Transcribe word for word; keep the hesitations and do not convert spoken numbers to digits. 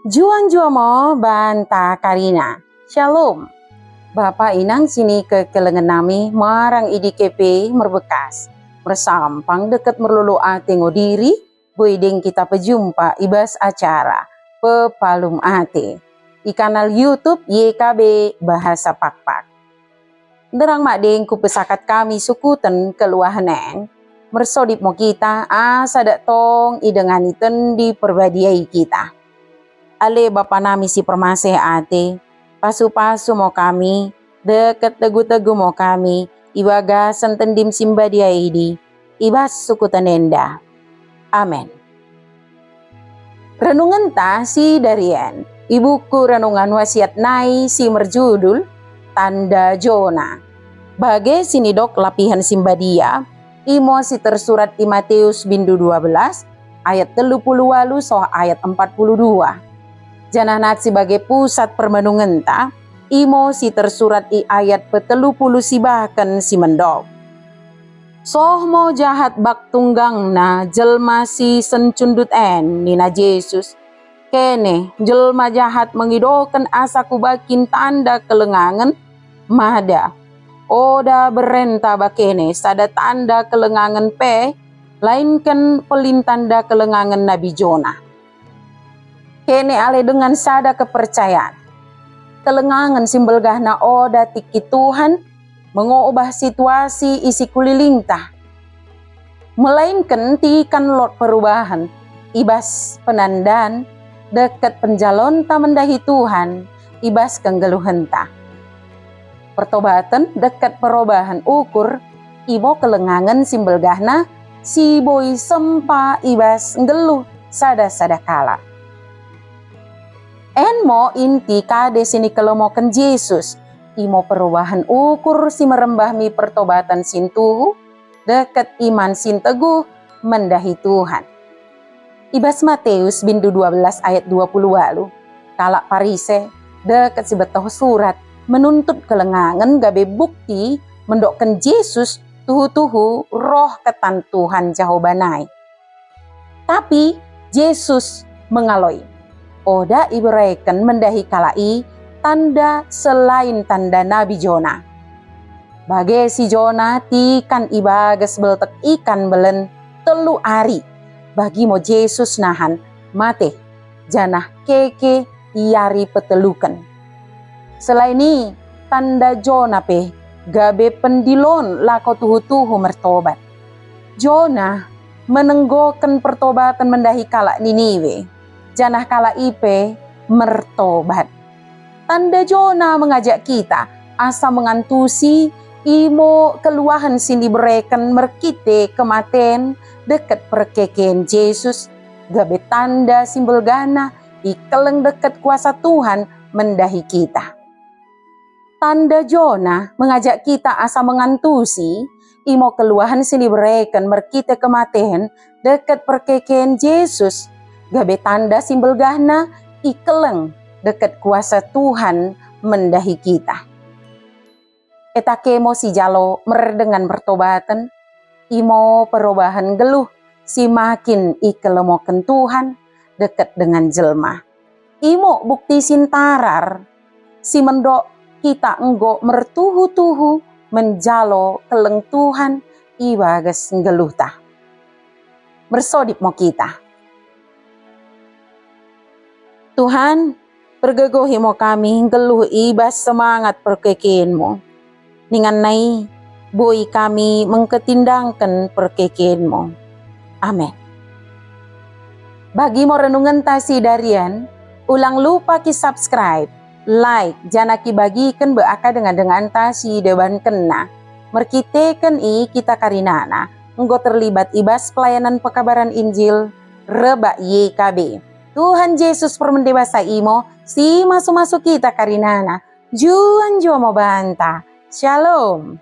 Njuah-njuah mo banta karina. Shalom. Bapa inang sini kekelengen nami marang i D K P merbekas. Mersampang deket merlolo ate ngo diri, boi deng kita pejumpa i bas acara Pepalum Ate i kanal YouTube Y K B Bahasa Pakpak. Nderang madeng kupesakat kami sukuten keluahen en, mersodip mo kita asa dak tong idengani tendi perbadia i kita. Ale Bapa nami si permaseh ate, pasu-pasu mo kami, deket tegu-tegu mo kami, i bagasen tendim si mbadia idi, i bas sukuten enda. Amen. Renungenta si darien i buku Renungan Wasiat nai si merjudul Tanda Jona. Bage si nidok lapihen si mbadia, imo si tersurat i Matius bindu dua belas ayat telu puluh walu soh ayat empat puluh dua. Janah nat si bage pusat permenungenta, imo si tersurat i ayat petelu puluh sibaken si mendok. Soh mo jahat bak tunggangna jelma si sencundut en, nina Jesus. Kene, jelma jahat mengidoken asa kubakin tanda kelengangen, mada. Oda berenta bakene sada tanda kelengangen pe, lainken pelin tanda kelengangen Nabi Jona. Kene ale dengan sada kepercayan. Kelengangen si mbelgahna oda tiki Tuhan, mengubah situasi i sikulilingta. Melainken tikan lot perubahen i bas penandan deket penjalonta mendahi Tuhan i bas kenggeluhenta. Pertobaten deket perubahen ukur, imo kelengangen si mbelgahna si boi sempa i bas nggeluh sada-sada kalak. En mo inti kade si nikelemoken Jesus, imo perubahen ukur si merembah mi pertobaten si ntuhu, deket iman si nteguh mendahi Tuhan. I bas Matius bindu dua belas ayat dua puluh walu, kalak Parise deket si betoh surat menuntut kelengangen gabe bukti mendokken Jesus tuhu-tuhu roh ketan Tuhan Jehoba nai. Tapi Jesus mengaloi, oda ibereken mendahi kalak i tanda selain tanda Nabi Jona. Bage si Jona tikan i bages beltek ikan mbelen telu ari, bagi mo Jesus nahan mate, janah keke i ari peteluken. Selain i, tanda Jona pe gabe pendilon lako tuhu-tuhu mertobat. Jona menenggoken pertobaten mendahi kalak Niniwe, janah kalak i pe mertobat. Tanda Jona mengajak kita asa mengantusi imo keluahen si nibereken merkite kematen deket perkeken Jesus, gabe tanda si mbelgahna i keleng deket kuasa Tuhan mendahi kita. Tanda Jona mengajak kita asa mengantusi imo keluahen si nibereken merkite kematen deket perkeken Jesus, gabe tanda si mbelgahna i keleng deket kuasa Tuhan mendahi kita. Etake mo si jalo merdengan mertobaten, imo perubahen nggeluh si makin ikelemoken Tuhan deket dengan jelma. Imo bukti si ntarar si mendok kita enggo mertuhu-tuhu menjalo keleng Tuhan i bages nggeluhta. Mersodip mo kita. Tuhan, pergegohi mo kami nggeluh i bas semangat perkekenmu. Ningan nai, boi kami mengketindangken perkekenmu. Amen. Bagi mo renungenta si darian, ulang lupa ki subscribe, like, janah ki bagiken be aka dengan-denganta si debankenna. Merkiteken i kita karinana enggo terlibat i bas pelayanan pekabaran Injil rebak Y K B. Tuhan Jesus permende basa imo si masu-masu kita karinana. Njuah-njuah mo banta. Shalom.